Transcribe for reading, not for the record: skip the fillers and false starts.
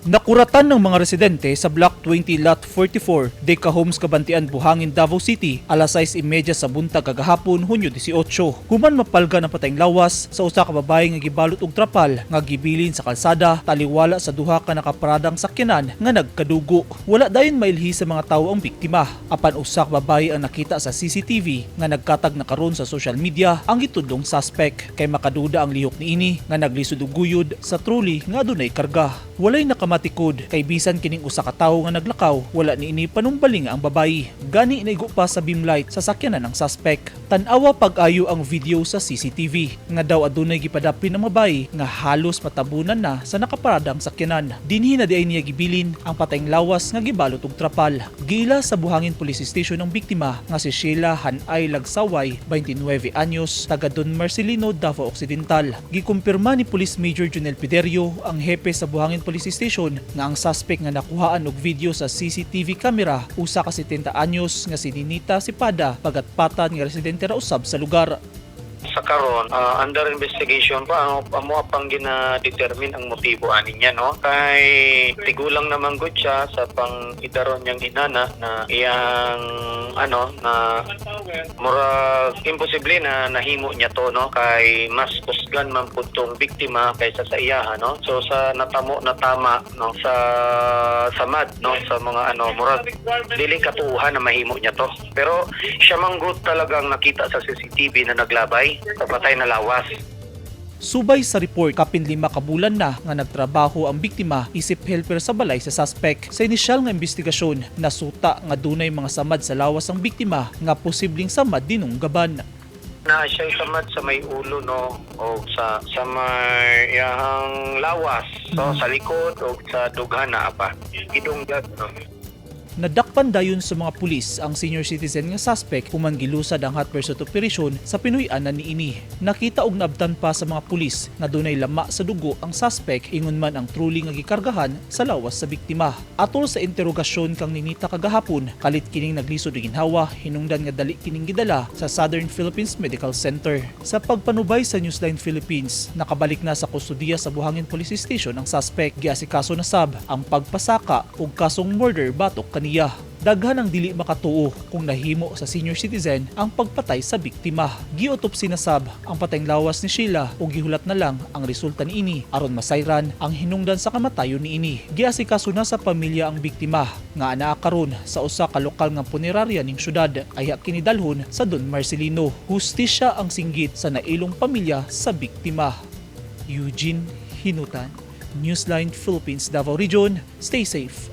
Nakuratan ng mga residente sa Block 20 Lot 44, Deca Homes, Cabantian, Buhangin, Davao City, alas 6:30 sa buntag kagahapon, Hunyo 18. Human mapalga ng patayng lawas sa usa ka babae nga gibalot og trapal nga gibilin sa kalsada taliwala sa duha ka nakaparadang sakyanan nga nagkadugo. Wala dayon mailhi sa mga tawo ang biktima. Apan usa ka babae ang nakita sa CCTV nga nagkatag na karon sa social media ang gitudlong suspect kay makaduda ang lihok niini nga naglisod og guyod sa trolley nga adunay karga. Walay nakamatikod kay bisan kining usa ka tawo nga naglakaw, wala niini panumbali nga ang babayi. Gani naigo pa sa beam light sa sakyanan ng suspect. Tan-awa pag-ayo ang video sa CCTV nga daw adunay gipadapin ng babayi nga halos matabunan na sa nakaparadang sakyanan. Dinhi na diay niya gibilin ang patayng lawas nga gibalot og trapal. Giila sa Buhangin Police Station ang biktima nga si Sheila Hanay Lagsaway, 29 anyos, taga Don Marcelino, Davao Occidental. Gikumpirma ni Police Major Junel Pederio, ang hepe sa Buhangin Police Station, nga ang suspect nga nakuhaan og video sa CCTV camera usa ka 70 anyos nga si Ninita Sipada, pagatpatan nga residente ra usab sa lugar. Sa karon, under investigation pa ang amo pang gina-determine ang motibo ani niya, no, kay tigulang naman gud siya sa pang idaron niyang inana na iyang ano na murag imposible na nahimo niya to, no, kay mas kusgan man pud tong biktima kaysa sa iya, no. So sa natamo na tama, no, sa samad, no, sa mga ano, murag dili katuuhan na mahimo niya to, pero siya man gud talagang nakita sa CCTV na naglabay sa patay na lawas. Subay sa report, kapin 5 ka bulan na nga nagtrabaho ang biktima isip helper sa balay sa suspect. Sa inisyal nga investigasyon, nasuta nga dunay mga samad sa lawas ang biktima nga posibleng samad dinunggaban. Na siya samad sa may ulo, no, o sa may iyahang lawas, so sa likod o sa dughan na pa gidunggan, no. Nadakpan dayon sa mga pulis ang senior citizen nga suspect human gilusad ang hot pursuit operation sa Pinoy-anan niini. Nakita og naabtan pa sa mga pulis nga dunay lama sa dugo ang suspect, ingon man ang trolley nga gikargahan sa lawas sa biktima. Atol sa interogasyon kang Ninita kagahapon, kalit kining naglisod og ginhawa hinungdan nga dali kining gidala sa Southern Philippines Medical Center. Sa pagpanubay sa Newsline Philippines, nakabalik na sa kustodiya sa Buhangin Police Station ang suspect. Giasikaso na sab ang pagpasaka og kasong murder batok kaniya. Daghan ang dili makatuo kung nahimo sa senior citizen ang pagpatay sa biktima. Giotopsy na sab ang patayng lawas ni Sheila ug gihulat na lang ang resulta niini aron masayran ang hinungdan sa kamatayon niini. Giasikaso na sa pamilya ang biktima nga anaa karon sa usa ka lokal nga punerarya ning syudad ayha kini dalhon sa Don Marcelino. Hustisya ang singgit sa nailong pamilya sa biktima. Eugene Hinutan, Newsline Philippines, Davao Region. Stay safe